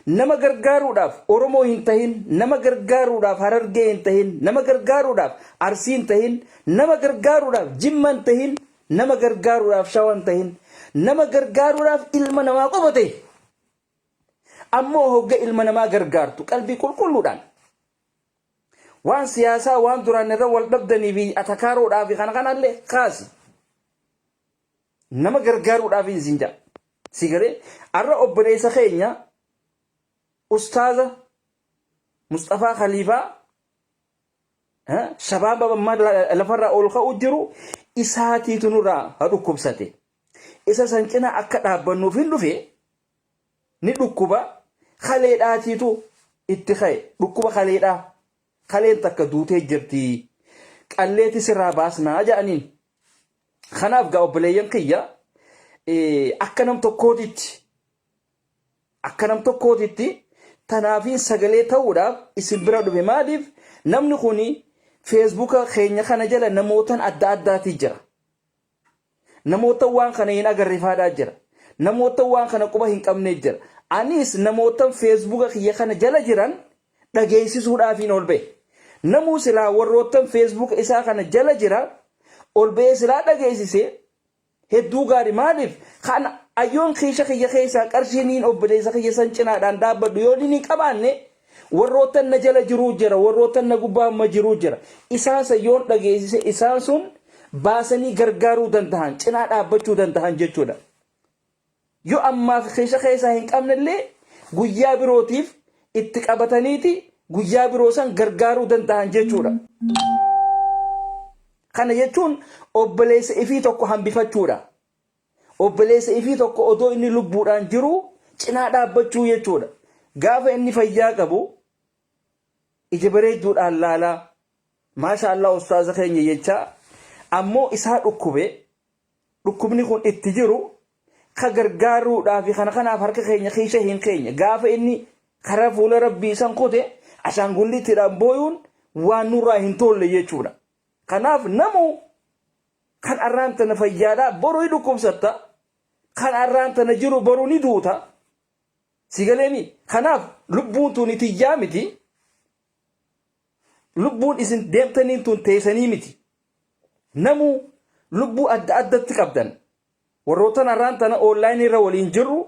Nama gargaaruudhaaf Oromoo hin tahin, nama gargaaruudhaaf Harargee hin tahin, nama gargaaruudhaaf Arsii hin tahin, nama gargaaruudhaaf Jimma hin tahin, nama gargaaruudhaaf Shawa hin tahin, nama gargaaruudhaaf ilma namaa qofa tahi. Ammoo hogga ilma namaa gargaartu qalbii qulqulluudhaan waan siyaasaa waan duraan irra wal dhabdanii fi atakaaroodhaa fi kana kanallee kaasi. Nama gargaaruudhaaf hin siin jedha. Si galee arra obboleessa keenya ustaaza Musxafaa Khaliifaa shabaaba ammaa lafarraa ol ka'uu jiru isaatiitu nurraa ha dhukkubsate. Isa san cina akka dhaabbannuuf hin dhufe ni dhukkuba kaleedhaatiitu itti ka'e dhukkuba kaleedhaa kaleen takka duutee jirti qalleeti sirraa baasnaa jedhaniin. Kanaaf gaa obboleeyyan kiyya akka nam tokkootitti akka nam tokkootitti tanaafiin sagalee ta'uudhaaf isin bira dhufe maaliif namni kun feesbuuka keenya kana jala namootan adda addaatii jira. Namootan waan kana hin agarre faadhaa jira. Namootan waan kana quba hin qabnee jira. Anis namootan feesbuuka kiyya kana jala jiran dhageessisuudhaafiin ol ba'e. Namuu silaa warroottan feesbuuka isaa kana jala jira ol ba'ee silaa dhageessise hedduu gaari maaliif kan ayyoon kiisha kiyya keessaa qarshii niin obboleessa kiyya san cinaadhaan dhaabbadhu yoo niin hin qabaanne warroottan na jala jiruu jira warroottan na gubbaa amma jiruu jira isaan san yoon dhageessise isaan sun baasanii gargaaruu dandahan cinaa dhaabbachuu dandahan jechuudha. Yoo ammaaf kiisha keessaa hin qabnellee guyyaa birootiif itti qabataniiti guyyaa biroo san gargaaruu danda'an jechuudha. Kana jechuun obboleessa ifii tokko hambifachuudha. Obboleessa ifii tokko odoo inni lubbuudhaan jiru cinaa dhaabbachuu jechuudha. Gaafa inni fayyaa qabu ija bareedduudhaan laalaa maasha Allah ustaaza keenya jechaa ammoo isaa dhukkube dhukkubni kun itti jiru ka gargaaruudhaa fi kana kanaaf harka keenya keessa hin keenya gaafa inni karaa fuula rabbii san kute ashaangulliittiidhaan booyuun waan nurraa hin tolle jechuudha. Kanaaf namu kan arraan tana fayyaadhaa boru ni dhukkubsatta kan arraan tana jiru boru ni duuta. Si galeemi kanaaf lubbuun tuni tiyyaa miti lubbuun isin deemtaniin tun teessanii miti. Namuu lubbuu adda addatti qabdan. Warroottan har'aan tana online irra waliin jirru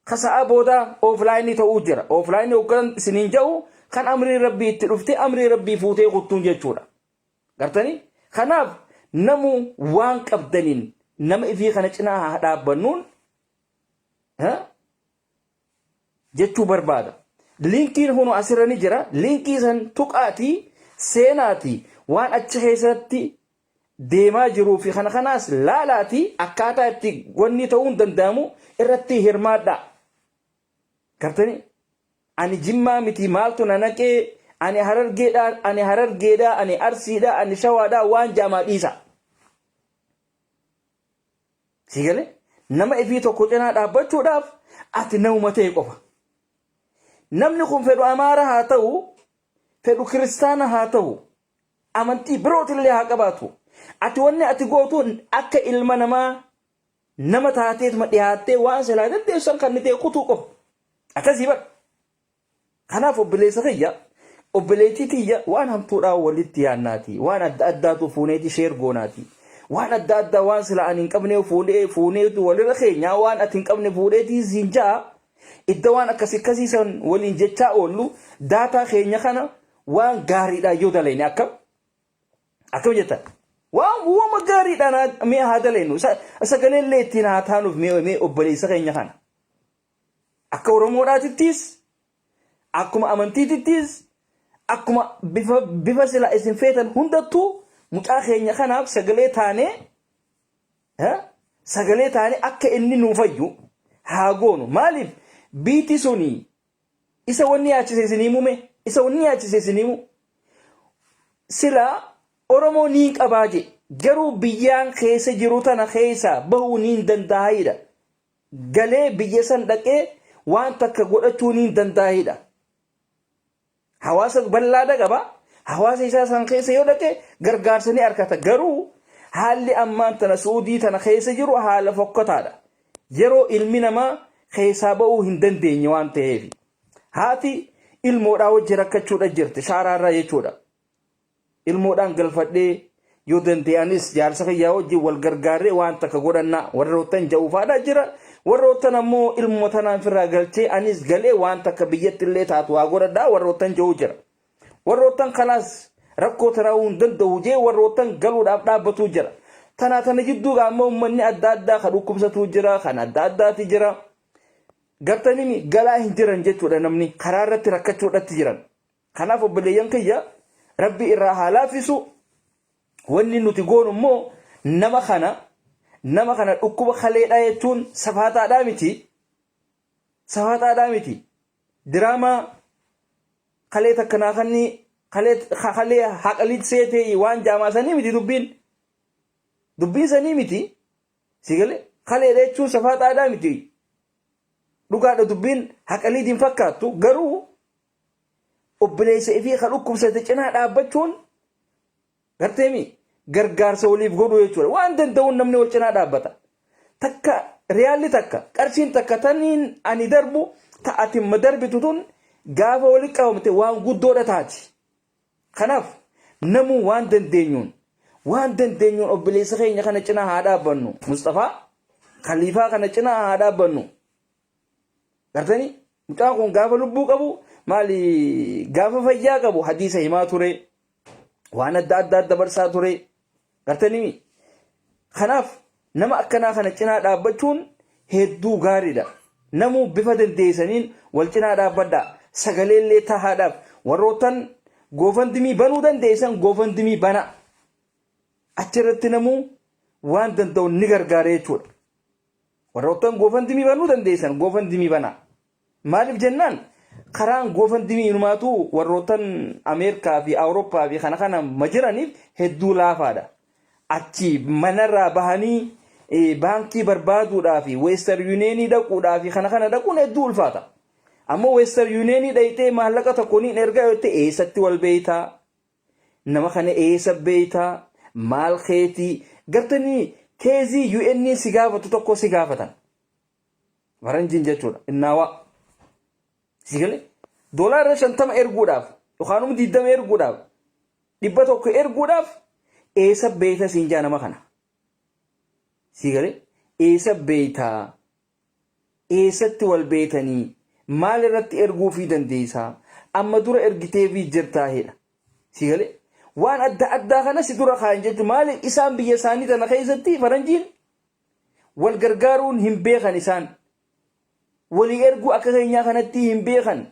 ka sa'aa boodaa offline ta'uu jira. Offline hoggan isiniin ja'u kan amrii rabbii itti dhuftee amrii rabbii fuutee kuttuun jechuudha. Gartanii? Kanaaf namuu waan qabdaniin nama ifii kana cinaa haa dhaabbannuun jechuu barbaada. Linkiin kunu asirra ni jira. Linkii san tuqaatii seenaatii waan achi keessatti deemaa jiruu fi kana kanaas laalaatii akkaataa itti wanni ta'uun danda'amu irratti hirmaadhaa. Gartanii? Ani jimmaa miti maaltu na naqee ani harargeedhaa ani harargeedhaa ani arsiidhaa ani shawaadhaa waan jaamaa dhiisa. Si galee? Nama ifii tokko cinaa dhaabbachuudhaaf ati namuma ta'e qofa. Namni kun fedhu Amaara haa ta'u, fedhu Kiristaana haa ta'u, amantii birootillee haa qabaatu. Ati wanni ati gootu akka ilma namaa nama taateetuma dhiyaattee waan silaa dandeessu san kan ta'e kutuu qofa. Akkasii bara. Kanaaf obboleessa kiyya, obboleettii tiyya waan hamtuudhaa walitti yaannaati. Waan adda addaatu fuuneeti sheer goonaati. Waan adda addaa waan sila ani hin qabne fuudhee fuuneetu walirra keenya waan ati hin qabne fuudheetii siin ja'a. Idda waan akkasii akkasii san waliin jechaa oollu daataa keenya kana waan gaariidhaan yoo dalayne akkam? Akkam jettan? Waan uumama gaariidhaan mee haa dalaynu. Sagalee illee ittiin haa taanuuf mee obboleessa keenya kana. Akka Oromoodhaatittis, akkuma amantiitittis, akkuma bifa, bifa sila isin feetan hundattuu mucaa keenya kanaaf sagalee taanee sagalee taanee akka inni nuu fayyu haa goonu. Maaliif biiti suni isa wanni yaachise isin himume isa wanni yaachise isin himu sila Oromoo niin qabaa je garuu biyyaan keessa jiru tana keessa bahuu niin danda'aayidha. Galee biyya san dhaqee waan takka godhachuu niin danda'aayidha. Hawaasa bal'aadha qaba. Hawaasa isaa san keessa yoo dhaqe gargaarsa ni argata. Garuu haalli ammaan tana Suudii tana keessa jiru haala fokkataadha. Yeroo ilmi namaa keessaa ba'uu hin dandeenye waan ta'eef. Haati ilmoodhaa wajji rakkachuudha jirti shaaraarraa jechuudha. Ilmoodhaan galfadhee yoo danda'anis jaarsa kiyyaa wajjin wal gargaarree waan takka godhanna warroottan ja'uufaadha jira. Warroottan ammoo ilmuma tanaan firraa galchee anis galee waan takka biyyatti illee taatu haa godhadhaa warroottan ja'uu jira. Warroottan kalaas rakkoo tanaa'uu hin danda'u jee warroottan galuudhaaf dhaabbatuu jira. Tanaa tana jidduu ammoo uummanni adda addaa kan dhukkubsatuu jira, kan adda addaati jira. Gartanii galaa hin jiran jechuudha namni karaa irratti rakkachuudhatti jiran. Kanaaf obboleeyyan kiyya Rabbi irraa haa laaffisu. Wanni nuti goonu immoo nama kana dhukkuba kaleedhaa jechuun safaataadhaa miti. Safaataadhaa miti. Diraamaa kalee takka naa kanni kalee kalee haqaliit seetee waan jaamaa sanii miti dubbiin. Dubbiin sanii miti. Si galee kaleedha jechuun safaataadhaa miti. Dhugaadha dubbiin haqaliit hin fakkaattu garuu obboleessa ifii ka dhukkubsate cinaa dhaabbachuun garteemi gargaarsa waliif godhuu jechuudha. Waan danda'uun namni wal cinaa dhaabbata. Takka riyaalli takka qarshiin takka taniin ani darbu ta ati ma darbitu tun gaafa walitti qabamte waan guddoodha taati. Kanaaf namuu waan dandeenyuun obboleessa keenya kana cinaa haa dhaabbannu. Mustafaa Khaliifaa kana cinaa haa dhaabbannu. Gartanii mucaan kun gaafa lubbuu qabu maali gaafa fayyaa qabu hadiisa himaa ture waan adda addaa dabarsaa ture gartanii kanaaf nama akkanaa kana cinaa dhaabbachuun hedduu gaariidha. Namuu bifa dandeessaniin wal cinaa dhaabbadhaa. Sagaleellee tahaadhaaf warroottan GoFundMe banuu dandeessan GoFundMe bana. Achirratti namuu waan danda'u ni gargaara jechuudha. Warroottan GoFundMe banuu dandeessan GoFundMe bana. Maaliif jennaan karaan GoFundMe inumaatu warroottan Ameerikaa fi Awurooppaa fi kana kana ma jiraniif hedduu laafaadha. Achi manarraa bahanii baankii barbaaduudhaa fi Western Unionii dhaquudhaa fi kana kana dhaquun hedduu ulfaata. Ammoo Western Unionii dhayxee maallaqa tokko niin ergaa yoo ta'e eessatti wal beeytaa? Nama kana eessa beeytaa? Maal keetii? Gartanii case UN si gaafatu tokko si gaafatan. Faranjiin jechuudha. Innaawaa. Si galee? Doolaara 50 erguudhaaf yookaan 20 erguudhaaf 100 erguudhaaf eessa beeyta siin jaa nama kana. Si galee? Eessa beeytaa? Eessatti wal beeytanii? Maal irratti erguufii dandeessaa? Amma dura ergiteefii jirtaa hedha. Si galee? Waan adda addaa kana si dura kaayan jechuun maaliif isaan biyya isaanii tana keessatti faranjiin wal gargaaruun hin beekan isaan. Walii erguu akka keenyaa kanatti hin beekan.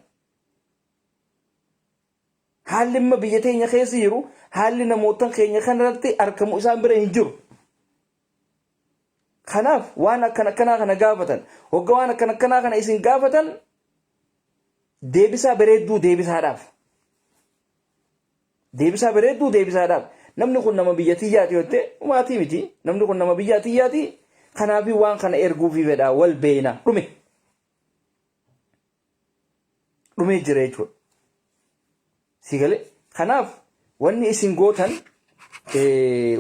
Haalli amma biyya teenya keessa jiru haalli namootan keenya kanarratti argamu isaan bira hin jiru. Kanaaf waan akkana akkanaa kana gaafatan hogga waan akkana akkanaa kana isin gaafatan deebisaa bareedduu deebisaadhaaf. Deebisaa bareedduu deebisaadhaaf. Namni kun nama biyya tiyyaati yoo ta'e maatii miti. Namni kun nama biyya tiyyaati. Kanaaf waan kana erguufii fedha wal beeyna dhume. Dhumee jira jechuudha. Si galee kanaaf wanni isin gootan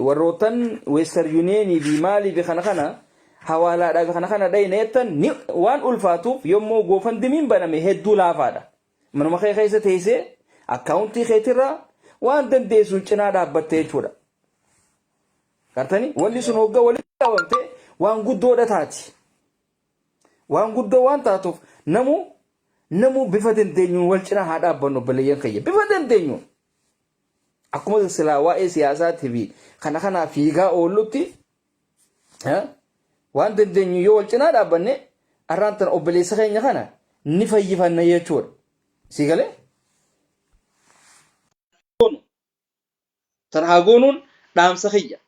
warroottan Western Unionii fi maalii fi kana kana hawaalaadhaa fi kana kana dhayna jettan ni waan ulfaatuuf yommuu GoFundMen baname hedduu laafaadha. Manuma kee keessa teessee akkaawuntii keetirraa waan dandeessuun cinaa dhaabbatte jechuudha. Gartanii wanni sun hogga walitti qabamte waan guddoodha taati. Waan guddoo waan taatuuf namuu bifa dandeenyuun wal cinaa haa dhaabbannu obboleeyyan kiyya. Bifa dandeenyuun. Akkuma silaa waa'ee siyaasaatii fi kana kanaa fiigaa oollutti waan dandeenyu yoo wal cinaa dhaabbanne arraan tana obboleessa keenya kana ni fayyifanna jechuudha. Si galee? Tana haa goonuun dhaamsa kiyya.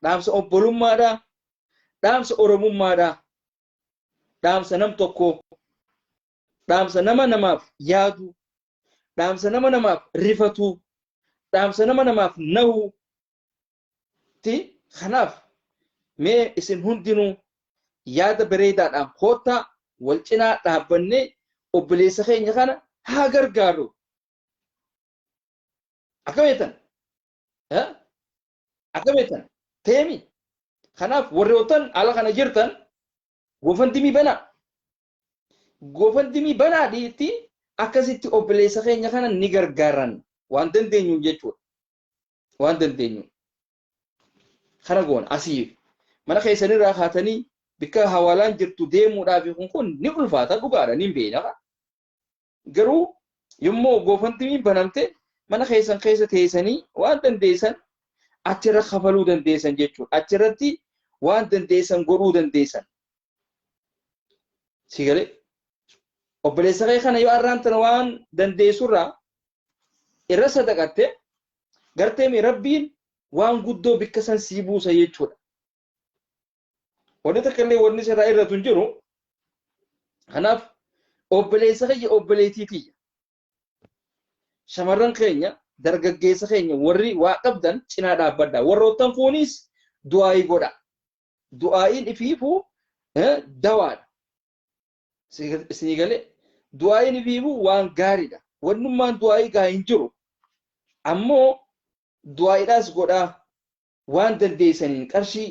Dhaamsa obbolummaadhaa. Dhaamsa oromummaadhaa. Dhaamsa nam tokkoo. Dhaamsa nama namaaf yaadu. Dhaamsa nama namaaf rifatu. Dhaamsa nama namaaf nahu. Ti kanaaf mee isin hundinuu yaada bareedaadhaan koottaa wal cinaa dhaabbannee obboleessa keenya kana haa gargaarru. Akkam jettan? Akkam jettan? Teemi. Kanaaf warroottan ala kana jirtan GoFundMe banaa. GoFundMe banaadhiitti akkasitti obboleessa keenya kana ni gargaaran waan dandeenyuun jechuudha. Waan dandeenyuun. Kana goona asii mana keessanirraa kaatanii bikka hawaalaan jirtu deemuudhaaf kun ni ulfaata dhugaadha ni beena. Garuu yommuu GoFundMe banamte mana keessan keessa teessanii waan dandeessan achirra kafaluu dandeessan jechuudha. Achirratti waan dandeessan godhuu dandeessan. Si galee obboleessa kee kana yoo arraan tana waan dandeessurraa irra sadaqatte gartee rabbiin waan guddoo bikka san sii buusa jechuudha. Wanni takka illee wanni sirraa irratu hin jiru. Kanaaf obboleessa kiyya obboleettii tiyya. Shamarran keenya dargaggeessa keenya warri waa qabdan cinaa dhaabbadha. Warroottan kunis du'aayii godha. Du'aayiin ifiifuu dawaadha. Isinii galee du'aayiin ifiifuu waan gaariidha. Wannummaan du'aayii gaa hin jiru. Ammoo du'aayiidhaas godhaa waan dandeessaniin qarshii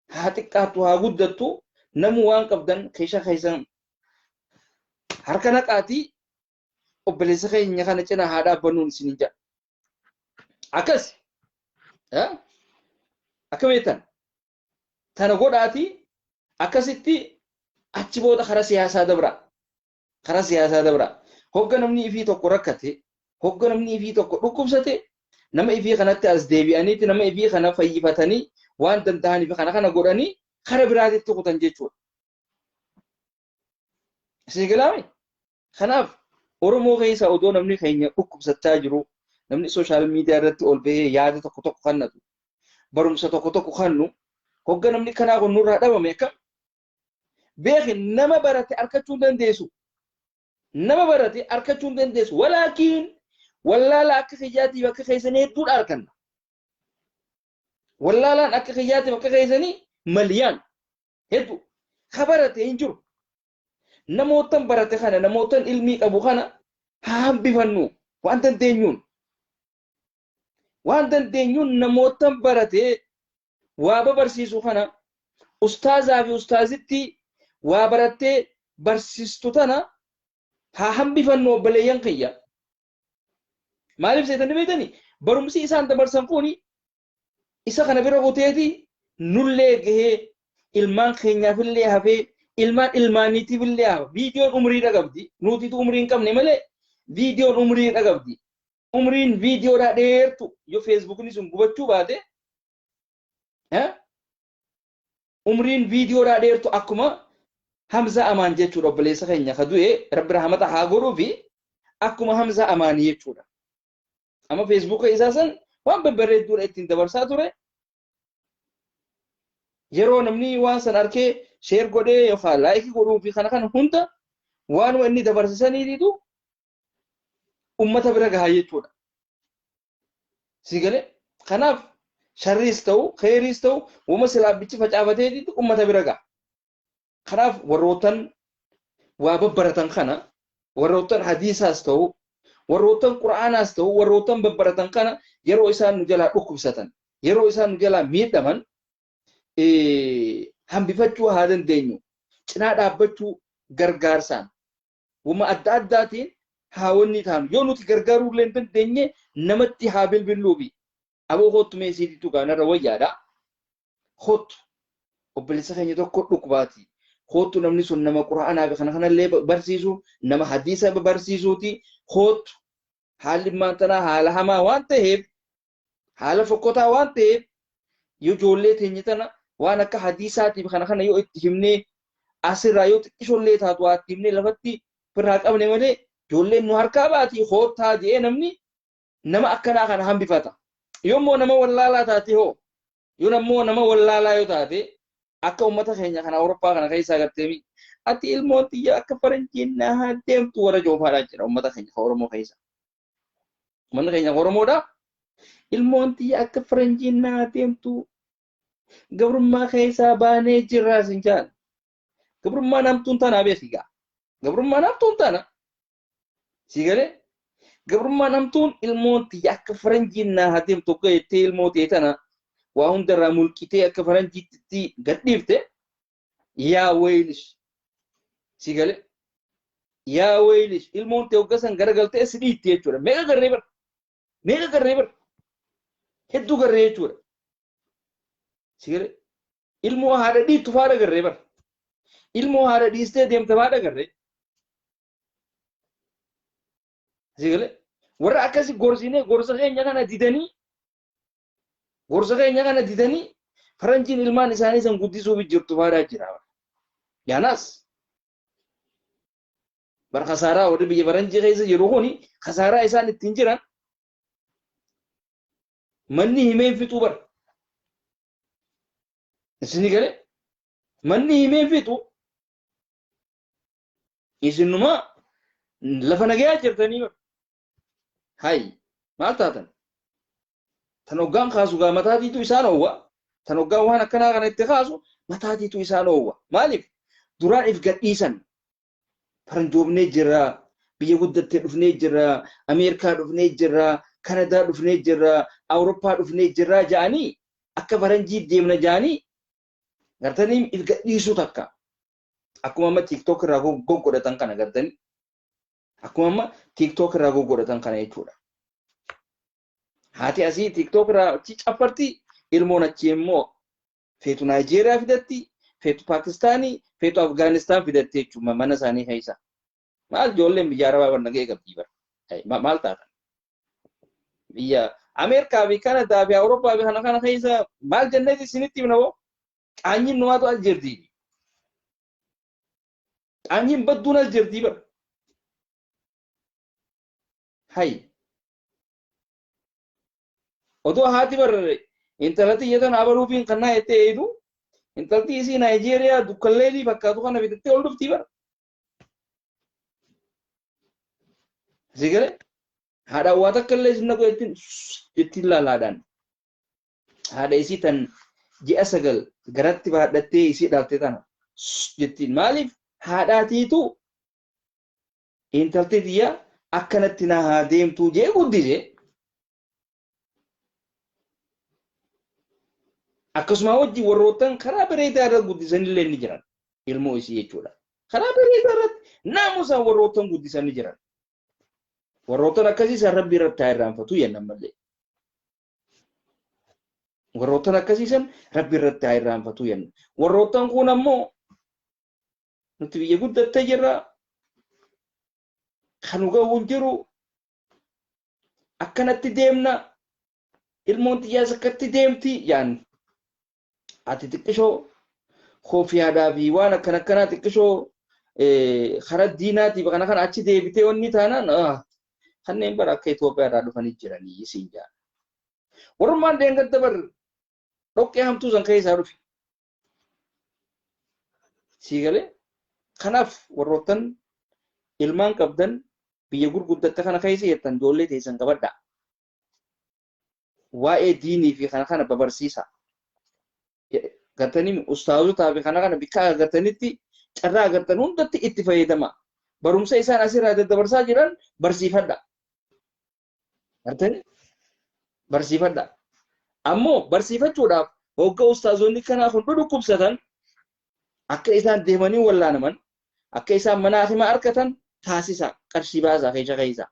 haa xiqqaattu haa guddattu namuu waan qabdan keeshaa keessan harka naqaatii obboleessa keenya kana cinaa haa dhaabbannuun isiniin jedha. Akkas akkam jettan tana godhaatii akkasitti achi booda karaa siyaasaa dabra. Karaa siyaasaa dabra. Hogga namni ifii tokko rakkate, hogga namni ifii tokko dhukkubsate, nama ifii kanatti as deebi'aniiti nama ifii kana fayyifatanii waan danda'aniif kana kana godhanii kara biraatitti kutan jechuudha. Isin galaame? Kanaaf Oromoo keessa odoo namni keenya dhukkubsachaa jiru, namni sooshaal miidiyaa irratti ol bahee yaada tokko tokko kannatu, barumsa tokko tokko kannu, hogga namni kanaa kun nurraa dhabame akkam? Beeki nama barate arkachuu hin dandeessu. Nama barate arkachuu hin dandeessu. Walaakiin wallaala akka kiyyaatiif akka keessanii hedduudha arkanna. Wallaalaan akka kiyyaatiif akka keessanii maliyaan hedduu. Ka barate hin jiru. Namootan barate kana namootan ilmii qabu kana haa hambifannu waan dandeenyuun. Waan dandeenyuun namootan barate waa babarsiisu kana ustaazaa fi ustaazitti waa barattee barsiistu tana haa hambifannu obboleeyyan kiyya. Maaliif seetanii beektanii? Barumsi isaan dabarsan kuni isa kana bira kuteeti nullee gahee ilmaan keenyaafillee hafee ilmaan ilmaaniitiifillee hafa. Viidiyoon umrii dhaqabdi. Nuutitu umrii hin qabne malee viidiyoon umrii dhaqabdi. Umriin viidiyoodhaa dheertu yoo feesbuukni sun gubachuu baate umriin viidiyoodhaa dheertu akkuma Hamza Amaan jechuudha obboleessa keenya ka du'e rabbi rahmata haa godhuufi akkuma Hamza Amaanii jechuudha. Amma feesbuuka isaa san waan babbareedduudha ittiin dabarsaa ture. Yeroo namni waan san arkee sheer godhee yookaan laayikii godhuu fi kana kana hunda waanuma inni dabarse saniitiitu ummata bira gaha jechuudha. Si galee? Kanaaf sharriis ta'u kheyriis ta'u wama silaa abbichi facaafateetiitu ummata bira gaha. Kanaaf warroottan waa babbaratan kana warroottan hadiisaas ta'u warroottan qur'aanaas ta'u warroottan babbaratan kana yeroo isaan nu jalaa dhukkubsatan yeroo isaan nu jalaa miidhaman hambifachuu haa dandeenyu cinaa dhaabbachuu gargaarsaan wama adda addaatiin haa wanni taanu yoo nuti gargaaruu illee hin dandeenye namatti haa bilbilluufi aboo koottu mee isiititu gaanarra wayyaadha Kottu obboleessa keenya tokko dhukkubaati. Kottu namni sun nama Qur'aanaa fi kana kanallee barsiisu, nama hadiisa barsiisuuti. Kottu haalli immaan tanaa haala hamaa waan ta'eef, haala fokkotaa waan ta'eef, yoo ijoollee teenya tana waan akka hadiisaatii fi kana kana yoo itti himnee asirraa yoo xiqqishollee taatu waa itti himnee lafatti firraa qabne malee ijoolleen nu harkaa baati koottaa jedhee namni nama akkanaa kana hambifata. Yoommoo nama wallaalaa taate hoo Yoon ammoo nama wallaalaa yoo taate akka ummata keenya kana Awurooppaa kana keessaa garteemi ati ilmoon tiyya akka faranjiin na haa deemtu warra joofaadhaa jira ummata keenya ka Oromoo keessa. Uummanni keenya ka Oromoodha. Ilmoon tiyya akka faranjiin na haa deemtu gabrummaa keessaa baanee jirraa sin jaan. Gabrummaan hamtuun tanaa beeki gaa. Gabrummaan hamtuun tana. Sii galee? Gabrummaan hamtuun ilmoon tiyya akka faranjiin naa haa deemtu akka jettee ilmoo tee tana waa hundarraa mulqitee akka faranjiitti gadhiifte yaa weeylish. Sii galee? Yaa weeylish ilmoon tee hogga san garagaltee si dhiitti jechuudha. Meeqa garree bar? Meeqa garree bar? Hedduu garree jechuudha. Sigire ilmoo haadha dhiittu faadha garree bar. Ilmoo haadha dhiistee deemte faadha garree. Sigire warra akkasi gorsinee gorsa keenya kana didanii gorsa keenya kana didanii faranjiin ilmaan isaanii san guddisuuf jirtu faadhaa jira. Yaanaas bar kasaaraa warri biyya faranjii keessa jiru kuni kasaaraa isaan ittiin jiran manni himee hin fixuu bar. Isinii galee manni himee hin fixu isinuma lafa nagayaa jirtanii bar. Hay maal taatan? Tan hoggaan kaasu gaa mataatiitu isaan oowwa. Tan hoggaan waan akkanaa kana itti kaasu mataatiitu isaan oowwa. Maaliif? Duraan if gadhiisan. Faranjoofnee jirra, biyya guddattee dhufnee jirra, Ameerikaa dhufnee jirra, Kanadaa dhufnee jirra, Awurooppaa dhufnee jirra ja'anii akka faranjii deemna ja'anii gartanii if gadhiisuu takka. Akkuma amma TikTok irraa goggodhatan kana gartanii. Akkuma amma TikTok irraa goggodhatan kana jechuudha. Haati asii TikTok irraa achi caffarti, ilmoon achi immoo feetu Naayijeeriyaa fidatti, feetu Paakistaanii, feetu Afgaanistaan fidatti jechuudha mana isaanii keessa. Maal ijoolleen biyya Arabaa bar nagahee qabdii bar. Maal taatan? Biyya Ameerikaa fi Kanadaa fi Awurooppaa fi kana kana keessa maal jenneeti isinitti himna boo? Qaanyiin numaatu as jirti. Qaanyiin badduun as jirti bar. Hay. Odoo haati bar intala tiyya tana abaluufiin kannaa jettee eeydu intalti isii Naayijeeriyaa dukkalleelii fakkaatu kana bitattee ol dhuftii bar. Si galee haadha waa takka illee isin naqu jettiin jettiin laalaadhaan. Haadha isii tan ji'a 9 garatti baadhattee isii dhalte tana jettiin maaliif haadhaatiitu intalti tiyya akkanatti na haa deemtuu jee guddise. Akkasuma wajji warroottan karaa bareedaa irra guddisanillee ni jiran ilmoo isii jechuudha. Karaa bareedaa irratti naamusaan warroottan guddisan ni jiran. Warroottan akkasii san rabbi irratti haa irraanfatu jenna ammallee. Warroottan akkasii san rabbi irratti haa irraanfatu jenna. Warroottan kun ammoo nuti biyya guddattee jirra. Kan nu gahu hin jiru. Akkanatti deemna. Ilmoon xiyyaas akkatti deemti jaan. Ati xiqqishoo koofiyaadhaa fi waan akkana akkanaa xiqqishoo karaa diinaatiif kana kana achi deebitee wanni taanaan kanneen bara akka Itoophiyaa irraa dhufanii jiranii siin jaan. Warrummaan deengadda bar dhoqqee hamtuu san keessaa dhufe. Sii galee? Kanaaf warroottan ilmaan qabdan biyya gurguddatte kana keessa jettan ijoollee teessan qabadhaa. Waa'ee diinii fi kana kana babarsiisaa. Gartanii ustaazotaa fi kana kana bikka agartanitti carraa agartan hundatti itti fayyadamaa. Barumsa isaan asirraa daddabarsaa jiran barsiifadhaa. Gartanii barsiifadhaa. Ammoo barsiifachuudhaaf hogga ustaazonni kanaa kun dhudhukkubsatan akka isaan deemanii wallaanaman akka isaan mana hakimaa argatan taasisa qarshii baasaa keessa keessa.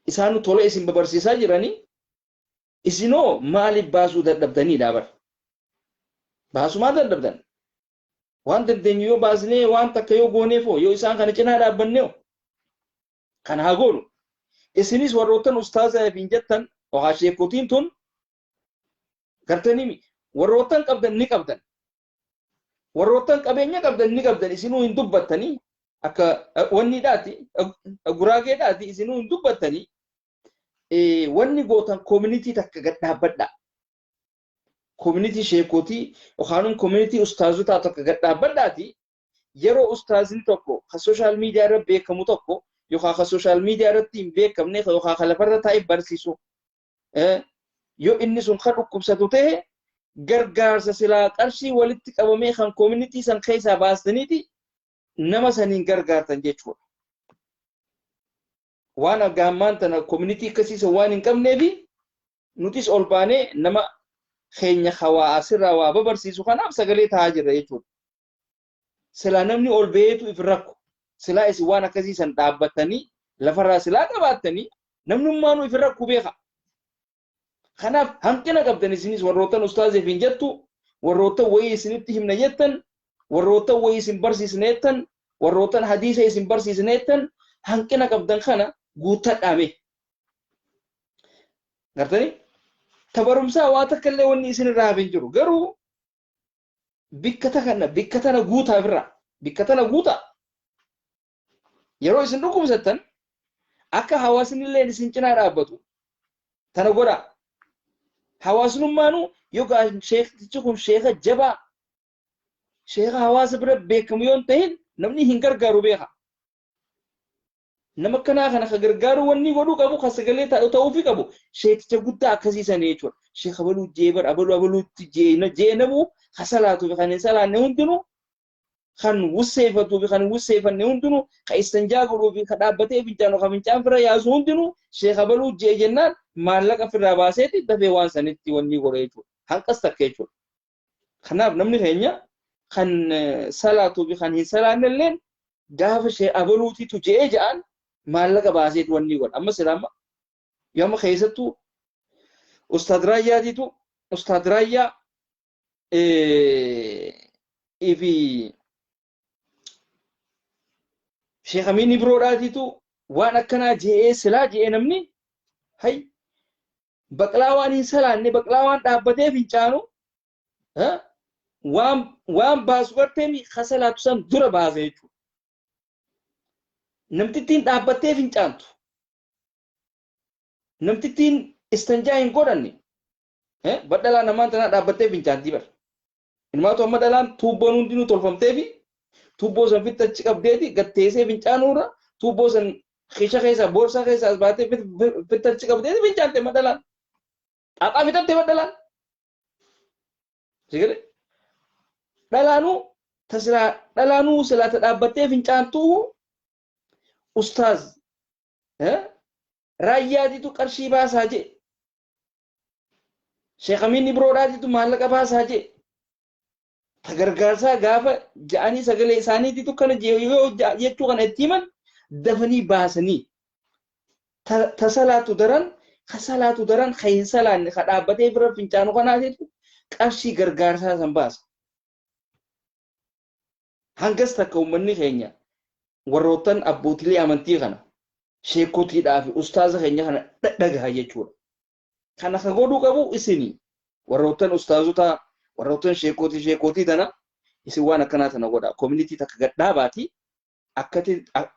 Isaanu tola isin babarsiisaa jiranii isinoo maaliif baasuu dadhabdaniidha bar. Baasumaa dadhabdan. Waan dandeenyu yoo baasnee waan takka yoo gooneefoo yoo isaan kana cinaa dhaabbannee Kana haa goonu. Isinis warroottan ustaaza ifiin jettan yookaan sheekotiin tun gartanii warroottan qabdan ni qabdan. Warroottan qabeenya qabdan ni qabdan isinuu hin dubbattanii akka wanniidhaati guraageedhaati isinuu hin dubbattanii wanni gootan koominitii takka gad dhaabbadhaa. Koominitii sheekotii yookaan koominitii ustaazotaa takka gad dhaabbadhaati yeroo ustaazni tokko ka social media irra beekamu tokko yookaan ka social media irratti hin beekamne yookaan ka lafarra taa'ee barsiisu yoo inni sun ka dhukkubsatu ta'e gargaarsa silaa qarshii walitti qabamee kan community san keessaa baastaniiti nama saniin gargaartan jechuudha. Waan hanga ammaan tana community akkasii san waan hin qabneefi nutis ol baanee nama keenya ka waa asirraa waa babarsiisu kanaaf sagalee ta'aa jirra jechuudha. Silaa namni ol baheetu if rakku. Silaa isin waan akkasii san dhaabbattanii lafarraa silaa qabaattanii namnummaanuu ifin rakkuu beeka. Kanaaf hanqina qabdan isinis warroottan ustaaziif hin jettu, warroottan wayii isinitti himna jettan, warroottan wayii isin barsiisna jettan, warroottan hadiisa isin barsiisna jettan hanqina qabdan kana guuttadhaa mee. Gartanii? Ta barumsaa waa takka illee wanni isin irraa hafe hin jiru. Garuu bikka takana bikka tana guutaa ofirraa bikka tana guutaa. Yeroo isin dhukkubsattan akka hawaasni illee isin cinaa dhaabbatu tana godhaa. Hawaasnummaanuu yookaan sheektichi kun sheeka jabaa sheeka hawaasa bira beekamu yoo hin ta'in namni hin gargaaru beeka. Nama akkanaa kana ka gargaaruu wanni godhuu qabu ka sagalee ta'uufii qabu sheekicha guddaa akkasii sanii jechuudha. Sheek abaluu jee bar abaluu abaluutti jee namuu ka salaatuu fi kan hin salaanne hundinuu kan wusseeffatuu fi kan hin wusseeffanne hundinuu ka istanjaa godhuu fi ka dhaabbatee fincaanu ka fincaan fira yaasu hundinuu sheek abaluu jee jennaan maallaqa firraa baaseeti dafee waan sanitti wanni godha jechuudha. Hanqas takka jechuudha. Kanaaf namni keenya kan salaatuu fi kan hin salaanne illeen gaafa sheek abaluutitu je'ee ja'an maallaqa baaseeti wanni godha. Amma silaa amma yoo amma keessattuu Ustaad Raayyaatiitu Ustaad Raayyaa fi Sheekh Amiin Ibroodhaatiitu waan akkanaa je'ee silaa je'ee namni hay baqlaa waan hin salaanne baqlaa waan dhaabbatee fincaanu waan waan baasu garteen ka salaatu san dura baasa jechuudha. Namtittiin dhaabbattee fincaantu namtittiin istanjaa hin godhanne Badhalaan ammaan tanaa dhaabbattee fincaantii bar. Inumaatu amma dhalaan tuubboon hundinuu tolfamteefi tuubboo san fitti achi qabdeeti gad teessee fincaanuurra tuubboo san kisha keessaa boorsaa keessaa as baatee fitti achi qabdeeti fincaante amma dhalaan. Xaaxaa fixatte badhalaan. Sigale dhalaanuu tasilaa dhalaanuu silaa ta dhaabbattee fincaantuu ustaaz raayyaatitu qarshii baasaa jee. Sheekh Amiin Ibroodhaatitu maallaqa baasaa jee. Ta gargaarsaa gaafa ja'anii sagalee isaaniititu kana jee yoo jechuu kana itti himan dafanii baasanii. Ta salaatu daran ka salaatu daran ka hin salaanne ka dhaabbatee bira fincaanu kanaatitu qarshii gargaarsaa san baasa. Hangas takka uummanni keenya warroottan abbootilee amantii kana sheekotiidhaa fi ustaaza keenya kana dhagaha jechuudha. Kana ka godhuu qabu isini warroottan ustaazotaa warroottan sheekotii sheekotii tana isin waan akkanaa tana godha. Koominitii takka gad dhaabaati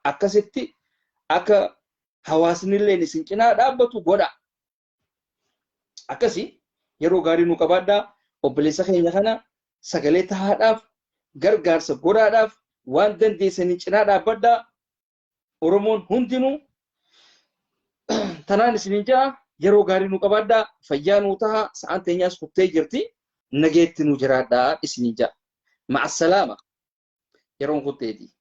akkasitti akka hawaasnilleen isin cinaa dhaabbatu godha. Akkasi yeroo gaarii nu qabaadhaa obboleessa keenya kana sagalee tahaadhaaf gargaarsa godhaadhaaf waan dandeessanii cinaa dhaabbadhaa Oromoon hundinuu tanaan isinin ja'a yeroo gaarii nu qabaadhaa fayyaa nuu taha sa'aan teenyaas kuttee jirti nageetti nu jiraadhaa isinin ja'a ma'assalaama yeroon kutteeti.